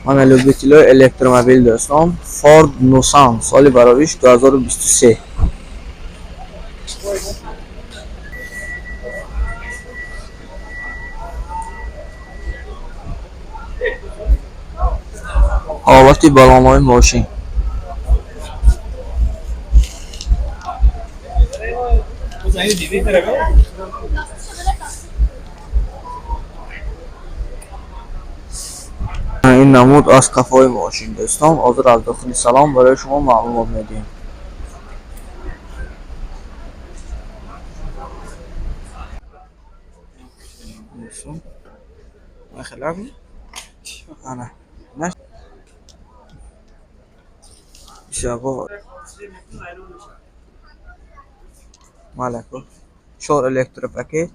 Мана любителои электромобил дӯстон, Ford Нусан соли барориш 2023. Ҳолати балонҳои мошин. Ин намуд аз қафои мошин дӯстон. Ҳозир аз дохили салон барои шумо маълумот медиҳем. Чор электропакет.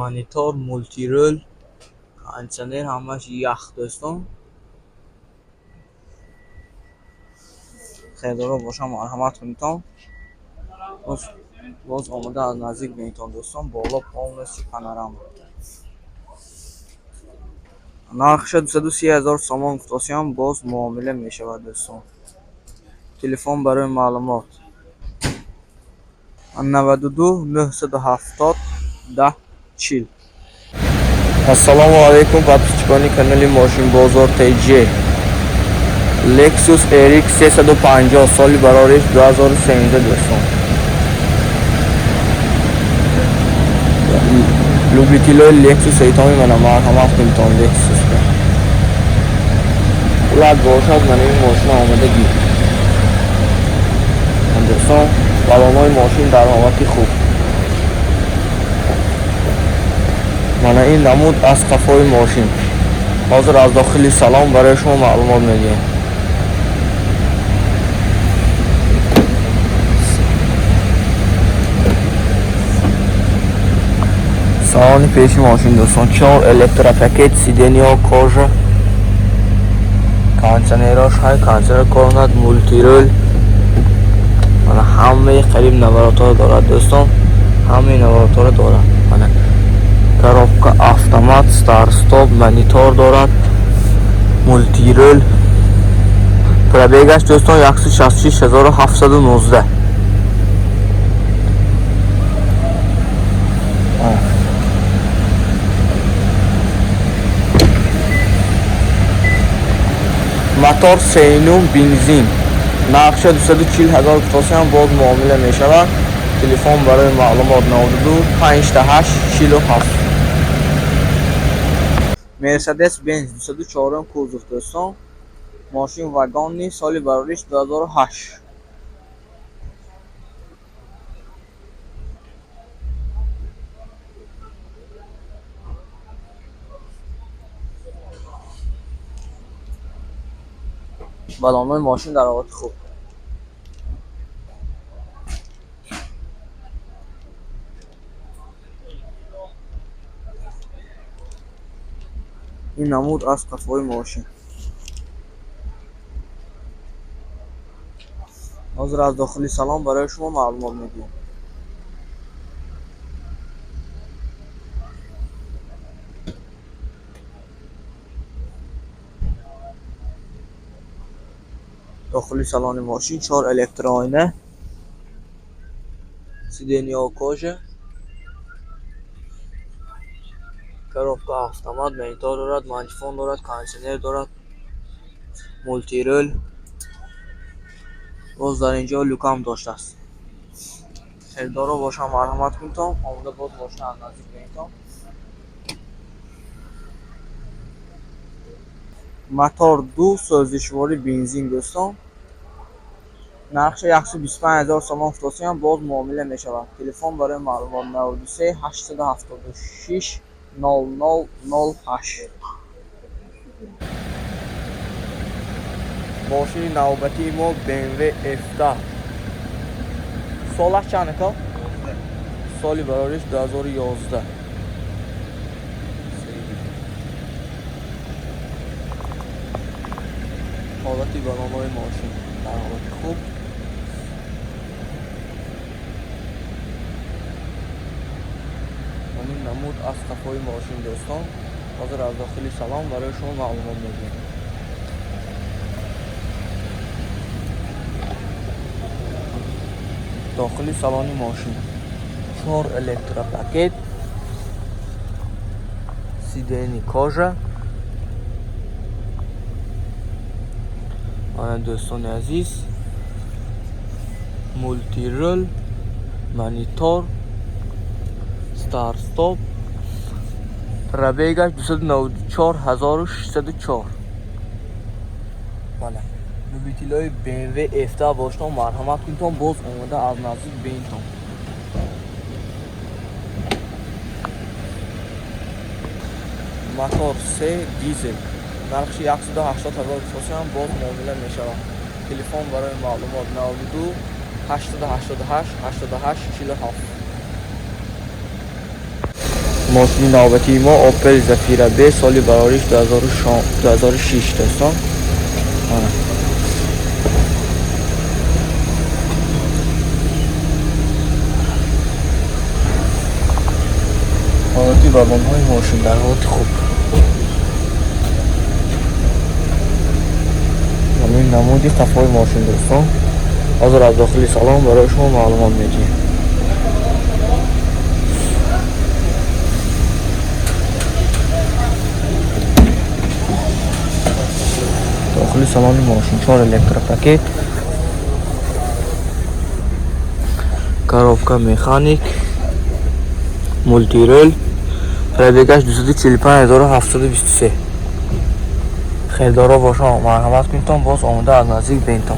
Монитор, мултирол, кондитсионер ҳамаш ях дӯстон. Харидоро бошам марҳамат кунитон. Боз омода аз наздик бинитон дӯстон, боло полностью панорама. Нархша 230 ҳазор сомон гуфтосиям, боз муомила мешавад дӯстон. Телефон барои маълумот 92 970 10 40. Ассалому алайкум подписчикони канали Мошинбозор ТЖ. Lexus RX 350 соли барориш 2013 дӯстон. Любителои Lexus айтоми мана марҳамат кунитон Lexus. Пулат бошад мана ин мошина омада гир. Дӯстон, балонҳои мошин дар ҳолати хуб. Мана ин намуд аз қафои мошин. Ҳозир аз дохили салон барои шумо маълумот медиҳем. Салони пеши мошин дӯстон, чор электропакет, сиденья кожа, кондитсионераш ҳай, кондитсионер кор мекунад, мултирол. Мана ҳамаи қариб наворотҳоро дорад дӯстон, ҳамаи наворотҳоро дорад. Мана коробка автомат, старт-стоп, монитор дорад, мултирол. Пробегаш дӯстон 166719. Мотор 3.9 бензин. Нархша 240 ҳазор гуфтосиям, боз муомила мешавад. Телефон барои маълумот 92 58 47. Mercedes Benz 204 кузов дӯстон. Мошин вагонни, соли барориш 2008. Балонҳои мошин дар ҳолати хуб. Ин намуд аз қафои мошин. Ҳозир аз дохили салон барои шумо маълумот медиҳем. Дохили салони мошин чор электроойна, сиденья кожа, коробка автомат, монитор дорад, мантифон дорад, кондитсионер дорад, мултирол. Боз дар инҷо люкам доштааст. Харидоро бошам марҳамат кунитон, омода боз мошина аз наздик бинитон. Мотор 2 сӯзишворӣ бензин дӯстон. Нархша 125 ҳазор сомон гуфтосиям, боз муомила мешавад. Телефон барои маълумот 93 876 0008. Мошини навбатии мо BMW F10. Солаш чанд ака? Соли барориш 2011. Ҳолати балонҳои мошин дар ҳолати хуб. Намуд аз қафои мошин дӯстон. Ҳозир аз дохили салон барои шумо маълумот медиҳем. Дохили салони мошин 4 электропакет, сидени кожа. Ана дӯстони азиз, мултирул, монитор, старт-стоп. Пробегаш 294604. Бале. Любителои BMW F10 бошед, марҳамат кунед, боз омода аз наздик бинтон. Мотор 3 дизел. Нархи 180 000 сомон боз муомила мешавад. Телефон барои маълумот 92 888 88 47. Мошини навбатии мо Opel Zafira B, соли барориш 2006 дӯстон. Ана. Ҳолати вагонҳои мошин дар ҳолати хуб. Ҳамин намуди қафои мошин дӯстон. Ҳозир аз дохили салон барои шумо маълумот медиҳем. Дохили салони мошин 4 электропакет, коробка механик, мултирол, пробегаш 245723. Хелдоро бошад, марҳамат кунед, боз омода аз наздик бинтон.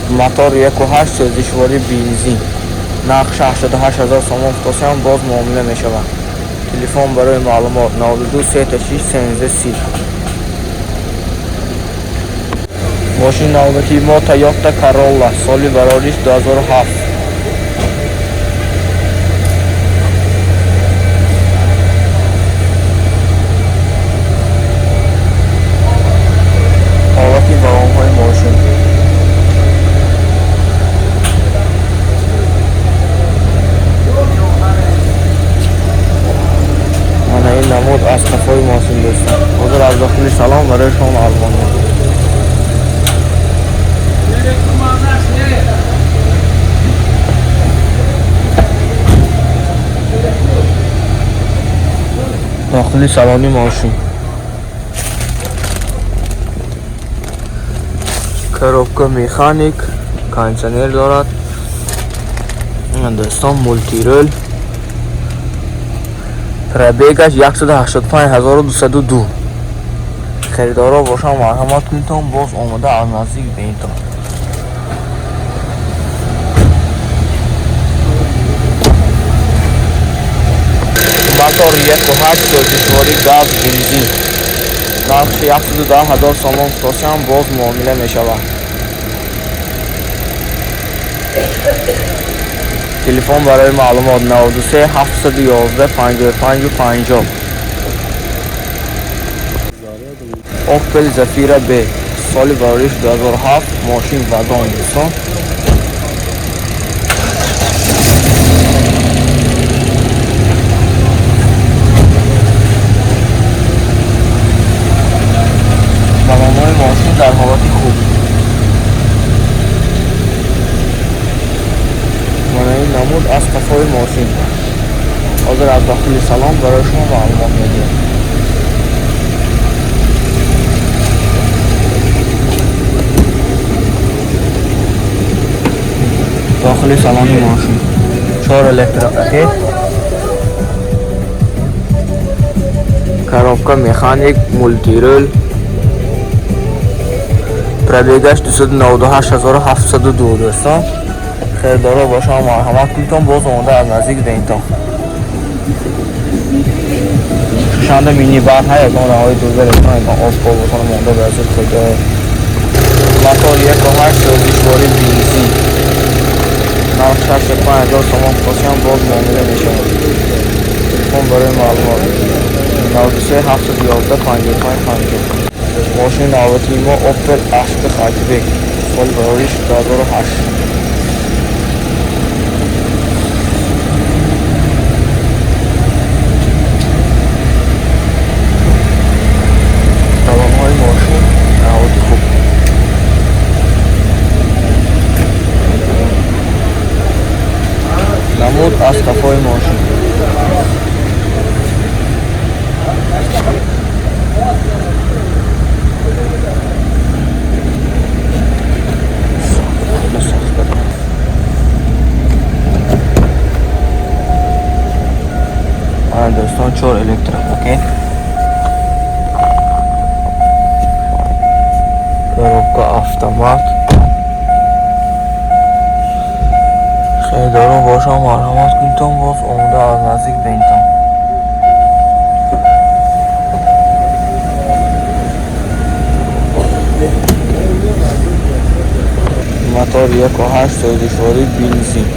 Мотор 1.8 сӯзишворӣ бензин. Нарх 68000 сомон футосиям боз муомила мешавад. Телефон барои маълумот 92 36 13 30. Мошини навбатии мо Toyota Corolla, соли барориш 2007. Ҳолати вагонҳои мошин. Мана ин намуд аз қафои мошин дӯстон. Ҳозир аз дохили салон барои шумо маълумот медиҳем. Дохили салони мошин коробка механик, кондиционер дорад. Дӯстон, мултирол, пробегаш 185202. Харидоро бошанд, марҳамат кунед, боз омода аз наздик бинтон. Мотор 1.8 сӯзишворӣ газ бензин. Нархи 110 000 сомон футосиям боз муомила мешавад. Телефон барои маълумот 93 711 55 50. Opel Zafira B, соли барориш 2007, мошин вагон дӯстон. Балонҳои мошин дар ҳолати хуб. Мана ин намуд аз қафои мошин. Ҳозир аз дохили салон барои шумо маълумот медиҳем. Дохили салони мошин 4 электропакет, коробка механик, мултирол, пробегаш 298702 дӯстон. Харидоро бошанд, марҳамат кунед, боз омода аз наздик бинтон. Шушанда минибар ҳа, ягон раҳои дурда рехтан, ягон об бошанд монда ба зуд куҷо. Мотор 1.8 сӯзишворӣ бензин. Нарх 65000 сомон футосиям боз муомила мешавад. Телефон барои маълумот 93 711 55 50. Мошини навбатии мо Opel Astra Hatchback, соли барориш 2008. Автомат. Харидорон бошам, марҳамат кунитон, боз омода аз наздик бинитон. Мотор 1.8, сӯзишворӣ, бензин.